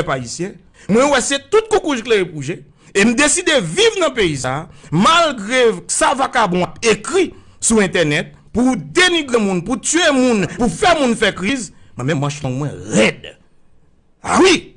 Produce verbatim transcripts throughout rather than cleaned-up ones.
pèp ayisyen. Mwen wè se tout koukouj klere pou je. E m deside viv nan peyi sa a, malgre sa vakabon ap ekri sou entènèt pou denigre moun, pou tiye moun, pou fè moun fè kriz. Mwen menm manch long mwen rèd. A wi!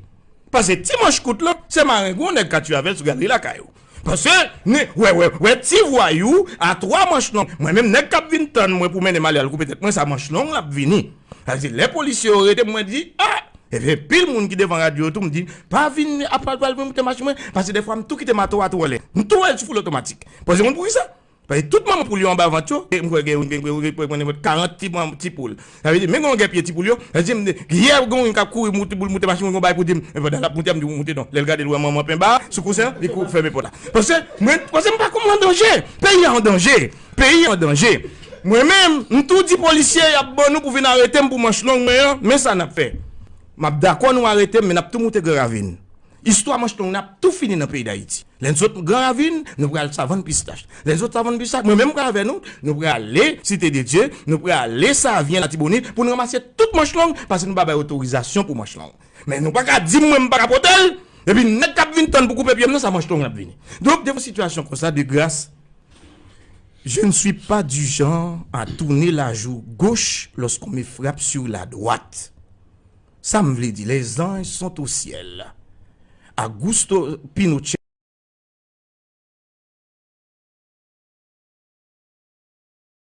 Paske ti manch kout lan, se marengwen yon nèg ka tiye avè l sou galri lakay ou. Paske, ne, wè, wè, wè, ti vwayou a twa manch long. Mwen menm, nèg k ap vin tann mwen pou mennen m ale al koupe tèt mwen, sa manch long l ap vini. Sa vle di, lè polisye yo rete, mwen di, a! Epi, pil moun ki devan radyo yo tou, m di, pa vin ap pral, pral moute machin mwen, paske defwa m tou kite mato a tou anlè. M tou wè l sou ful otomatik. Paske moun pou ki sa? Paske tout manman poul yo anba vant yo, e m kwè gen, gen, gen, gen, gen, gen karant ti, ti poul. Sa vle di, men gen yon gèpye ti poul yo, sa vle di, m, yè gen youn k ap kouri moute, pou l moute machin, gen yon bagay pou di m, men pandan l ap moute, m di, moute non. Lè l gade l wè manman penba, sou kousen, li kou fèmen pòt la. Paske, mwen, paske m pa konn an danje. Peyi a an danje. Peyi a an danje. Mwen menm, m tou di polisye y ap ban nou pou vin arete m pou manch long mwen an, men sa n ap fè. M ap dakò nou arete m, men n ap tou moute Gran Ravin. Istwa manch long n ap tou fini nan peyi Dayiti. Lè n sot Gran Ravin, nou pral Savann Pistach. Lè n sot Savann Pistach, mwen menm pral avè nou, nou prale Site de Dye, nou prale Savyen Latibonit pou n ranmase tout manch long, paske nou pa bay otorizasyon pou manch long. Men nou pa ka di m mwen m pa ka pote l, epi nèg k ap vin tann pou koupe pye m nan, sa manch long l ap vini. Donk, devan sitiyasyon konsa, de gras, je ne suis pas du genre à tourner la joue gauche lorsqu'on me frappe sur la droite. Sa m vle di, les anges sont au ciel. Augusto Pinochet